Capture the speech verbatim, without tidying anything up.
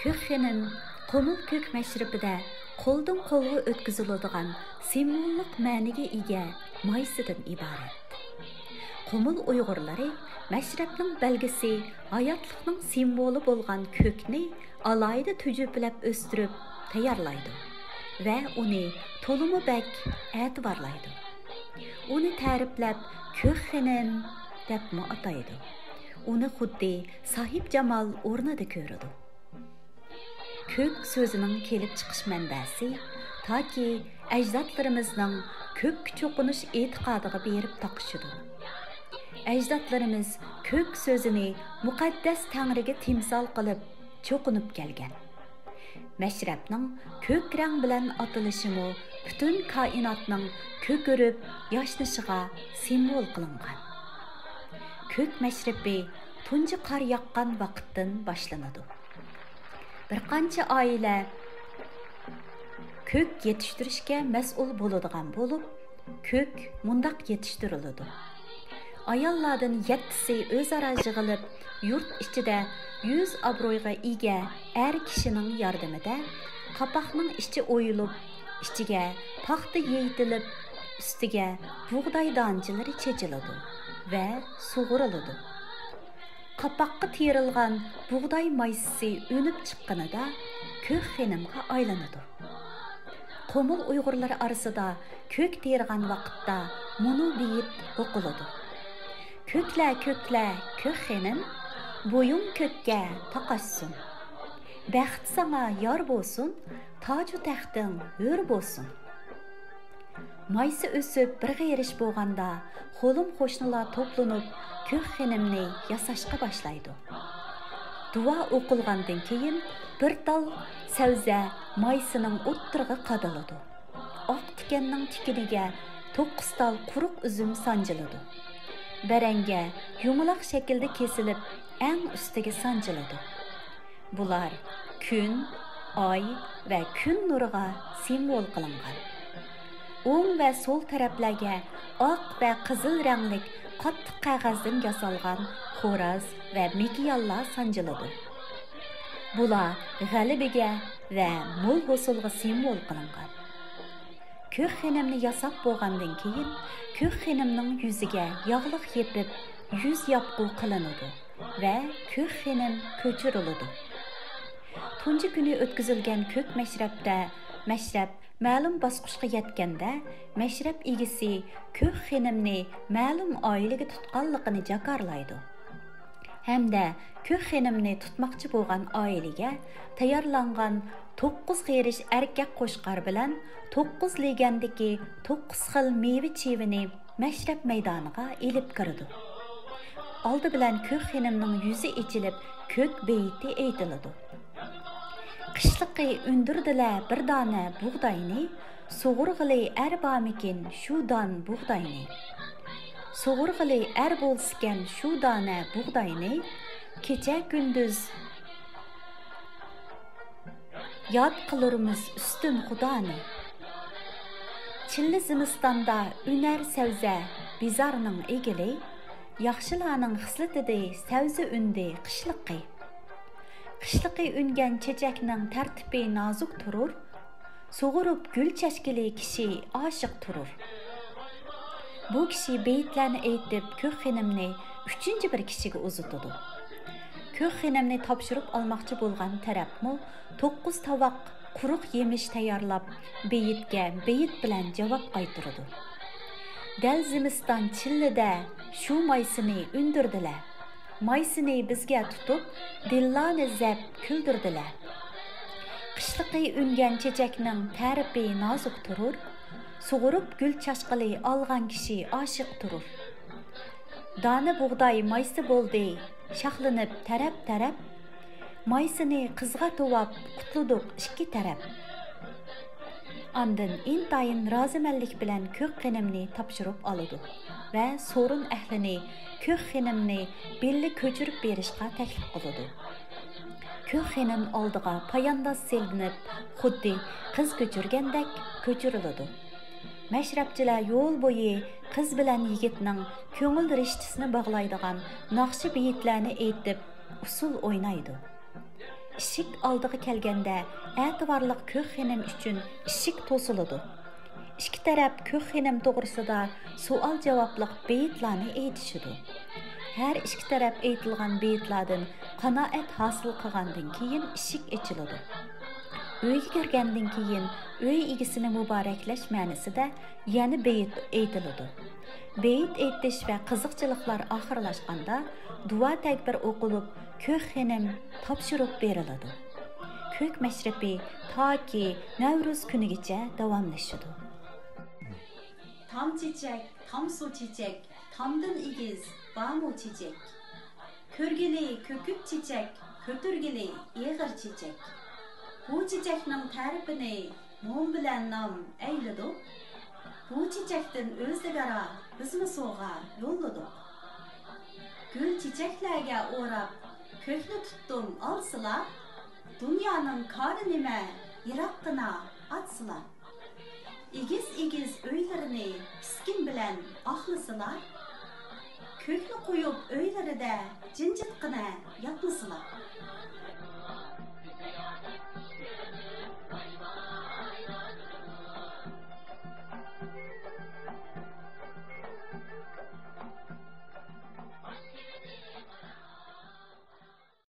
كۆك خېنىم قۇمۇل كۆك مەشرىپىدە قولدىن قولغا ئۆتكۈزۈلىدىغان سىمۋوللۇق مەنىگە ئىگە مايسىدىن ئىبارەت. قۇمۇل ئۇيغۇرلىرى مەشرەپنىڭ بەلگىسى، ھاياتلىقنىڭ سىمۋولى بولغان كۆكنى ئالاھىدە تۈجۈپىلەپ ئۆستۈرۈپ تەييارلايدۇ ۋە ئۇنى تولىمۇ بەك ئەتىۋارلايدۇ. ئۇنى تەرىپلەپ كۆك خېنىم دەپمۇ ئاتايدۇ. ئۇنى خۇددى ساھىبجامال ئورنىدا كۆرىدۇ. كۆك سۆزىنىڭ كېلىپ چىقىش مەنبەسى تاكى ئەجدادلىرىمىزنىڭ كۆككە چوقۇنۇش ئېتىقادىغا بېرىپ تاقىشىدۇ. ئەجدادلىرىمىز كۆك سۆزىنى مۇقەددەس تەڭرىگە تىمسال قىلىپ چوقۇنۇپ كەلگەن. مەشرەپنىڭ كۆك رەڭ بىلەن ئاتىلىشىمۇ پۈتۈن كائىناتنىڭ كۆكىرىپ ياشنىشىغا سىمۋول قىلىنغان. كۆك مەشرىپى تۇنجى قار ياغقان ۋاقىتتىن باشلىنىدۇ. بىر قانچە ئائىلە كۆك يېتىشتۈرۈشكە مەسئۇل بولىدىغان بولۇپ، كۆك مۇنداق يېتىشتۈرۈلىدۇ. ئاياللاردىن يەتتىسى ئۆزئارا يىغىلىپ، يۇرت ئىچىدە يۈز ئابرويغا ئىگە ئەر كىشىنىڭ ياردىمىدە قاپاقنىڭ ئىچى ئويۇلۇپ، ئىچىگە پاختا يېيىتىلىپ، ئۈستىگە بۇغداي دانىچىلىرى چېچىلىدۇ ۋە سۇغۇرۇلىدۇ. قاپاققا تېرىلغان بۇغداي مايسىسى ئۈنۈپ چىققىنىدا كۆك خېنىمغا ئايلىنىدۇ. قۇمۇل ئۇيغۇرلىرى ئارىسىدا كۆك تېرىغان ۋاقىتتا مۇنۇ بېيىت ئوقۇلىدۇ: «كۆكلە، كۆكلە، كۆك خېنىم، بويۇڭ كۆككە تاقاشسۇن. بەخت ساڭا يار بولسۇن، تاجۇ تەختىڭ ھۆر بولسۇن.» مايسا ئۆسۈپ بىر غېرىش بولغاندا، خولۇم قوشنىلار توپلىنىپ، كۆك خېنىمنى ياساشقا باشلايدۇ. دۇئا ئوقۇلغاندىن كېيىن، بىر تال سەۋزە مايسىنىڭ ئوتتۇرىغا قادىلىدۇ. ئاق تىكەننىڭ تىكىنىگە توققۇز تال قۇرۇق ئۈزۈم سانجىلىدۇ. بەرەڭگە يۇمىلاق شەكىلدە كېسىلىپ، ئەڭ ئۈستىگە سانجىلىدۇ. بۇلار كۈن، ئاي ۋە كۈن نۇرىغا سىمۋول قىلىنغان. ئوڭ ۋە سول تەرەپلەرگە ئاق ۋە قىزىل رەڭلىك قاتتىق قەغەزدىن ياسالغان خوراز ۋە مېكىيانلار سانجىلىدۇ. بۇلار غەلىبىگە ۋە مول ھوسۇلغا سىمۋول قىلىنغان. كۆك خېنىمنى ياساپ بولغاندىن كېيىن، كۆك خېنىمنىڭ يۈزىگە ياغلىق يېپىپ، يۈز ياپقۇ قىلىنىدۇ ۋە كۆك خېنىم كۆچۈرۈلىدۇ. تۇنجى كۈنى ئۆتكۈزۈلگەن كۆك مەشرەپتە، مەشرەپ مەلۇم باسقۇچقا يەتكەندە، مەشرەپ ئىگىسى كۆك خېنىمنى مەلۇم ئائىلىگە تۇتقانلىقىنى جاكارلايدۇ ھەمدە كۆك خېنىمنى تۇتماقچى بولغان ئائىلىگە تەييارلانغان توققۇز غېرىش ئەركەك قوچقار بىلەن توققۇز لېگەندىكى توققۇز خىل مېۋە چىۋىنى مەشرەپ مەيدانىغا ئېلىپ كىرىدۇ. ئالدى بىلەن كۆك خېنىمنىڭ يۈزى ئېچىلىپ، كۆك بېيىتى ئېيتىلىدۇ. قىشلىقى ئۈندۈردىلە بىر دانە بۇغداينى، سۇغۇرغىلى ئەر بارمىكىن شۇ دان بۇغداينى؟ سۇغۇرغىلى ئەر بولسىكەن شۇ دانە بۇغداينى، كېچە كۈندۈز ياد قىلۇرمىز ئۈستۈن خۇدانى. چىللە زىمىستاندا ئۈنەر سەۋزە، بىزارنىڭ ئېگىلى، ياخشىلارنىڭ خىسلىتىدى سەۋزە ئۈندى قىشلىقى. قىشلىقى ئۈنگەن چېچەكنىڭ تەرتىپى نازۇك تۇرۇر، سۇغۇرۇپ گۈل چەچكىلى كىشى ئاشىق تۇرۇر. بۇ كىشى بېيىتلەرنى ئېيتىپ، كۆك خېنىمنى ئۈچىنچى بىر كىشىگە ئۇزىتىدۇ. كۆك خېنىمنى تاپشۇرۇپ ئالماقچى بولغان تەرەپمۇ توققۇز تاۋاق قۇرۇق يېمىش تەييارلاپ، بېيىتكە بېيىت بىلەن جاۋاب قايتۇرىدۇ. دەل زىمىستان چىللىدە شۇ مايسىنى ئۈندۈردىلە. مايسىنى بىزگە تۇتۇپ، دىللانى زەپ كۈلدۈردىلە. قىشلىقى ئۈنگەن چېچەكنىڭ تەرىپى نازۇك تۇرۇر، سۇغۇرۇپ گۈل چاچقىلى ئالغان كىشى ئاشىق تۇرۇر. دانە بۇغداي مايسا بولدى شاخلىنىپ تەرەپ-تەرەپ، مايسىنى قىزغا تۇۋاپ قۇتلىدۇق ئىككى تەرەپ. ئاندىن ئىنتايىن رازىمەنلىك بىلەن كۆك خېنىمنى تاپشۇرۇپ ئالىدۇ ۋە سورۇن ئەھلىنى كۆك خېنىمنى بىللە كۆچۈرۈپ بېرىشقا تەكلىپ قىلىدۇ. كۆك خېنىم ئالدىغا پايانداز سېلىنىپ، خۇددى قىز كۆچۈرگەندەك كۆچۈرۈلىدۇ. مەشرەپچىلەر يول بويى قىز بىلەن يىگىتنىڭ كۆڭۈل رىشتىسىنى باغلايدىغان ناخشا بېيىتلەرنى ئېيتىپ، ئۇسسۇل ئوينايدۇ. ئىشىك ئالدىغا كەلگەندە، ئەتىۋارلىق كۆك خېنىم ئۈچۈن ئىشىك توسۇلىدۇ. ئىككى تەرەپ كۆك خېنىم توغرىسىدا سوئال-جاۋابلىق بېيىتلارنى ئېيتىشىدۇ. ھەر ئىككى تەرەپ ئېيتىلغان بېيىتلاردىن قانائەت ھاسىل قىلغاندىن كېيىن ئىشىك ئېچىلىدۇ. ئۆيگە كىرگەندىن كېيىن ئۆي ئىگىسىنى مۇبارەكلەش مەنىسىدە يەنە بېيىت ئېيتىلىدۇ. بېيىت ئېيتىش ۋە قىزىقچىلىقلار ئاخىرلاشقاندا، دۇئا تەكبىر ئوقۇلۇپ، كۆك خېنىم تاپشۇرۇپ بېرىلىدۇ. كۆك مەشرىپى تاكى نەۋرۇز كۈنىگىچە داۋاملىشىدۇ. تام چېچەك، تام سۇ چېچەك، تامدىن ئېگىز بارمۇ چېچەك؟ كۆرگىلى كۆكۈپ چېچەك، كۆتۈرگىلى ئېغىر چېچەك. بۇ چېچەكنىڭ تەرىپىنى موم بىلەن نام ئەيلىدۇق. بۇ چېچەكتىن ئۆزئارا بىزمۇ سوۋغا يوللىدۇق. گۈل چېچەكلەرگە ئوراپ، كۆكنى تۇتتۇم ئالسىلا، دۇنيانىڭ كارى نېمە، يىراققىنا ئاتسىلا. ئېگىز-ئېگىز ئۆيلىرىنى پىسكىن بىلەن ئاقلىسىلا، كۆكنى قويۇپ ئۆيلىرىدە جىمجىتقىنە ياتمىسىلا.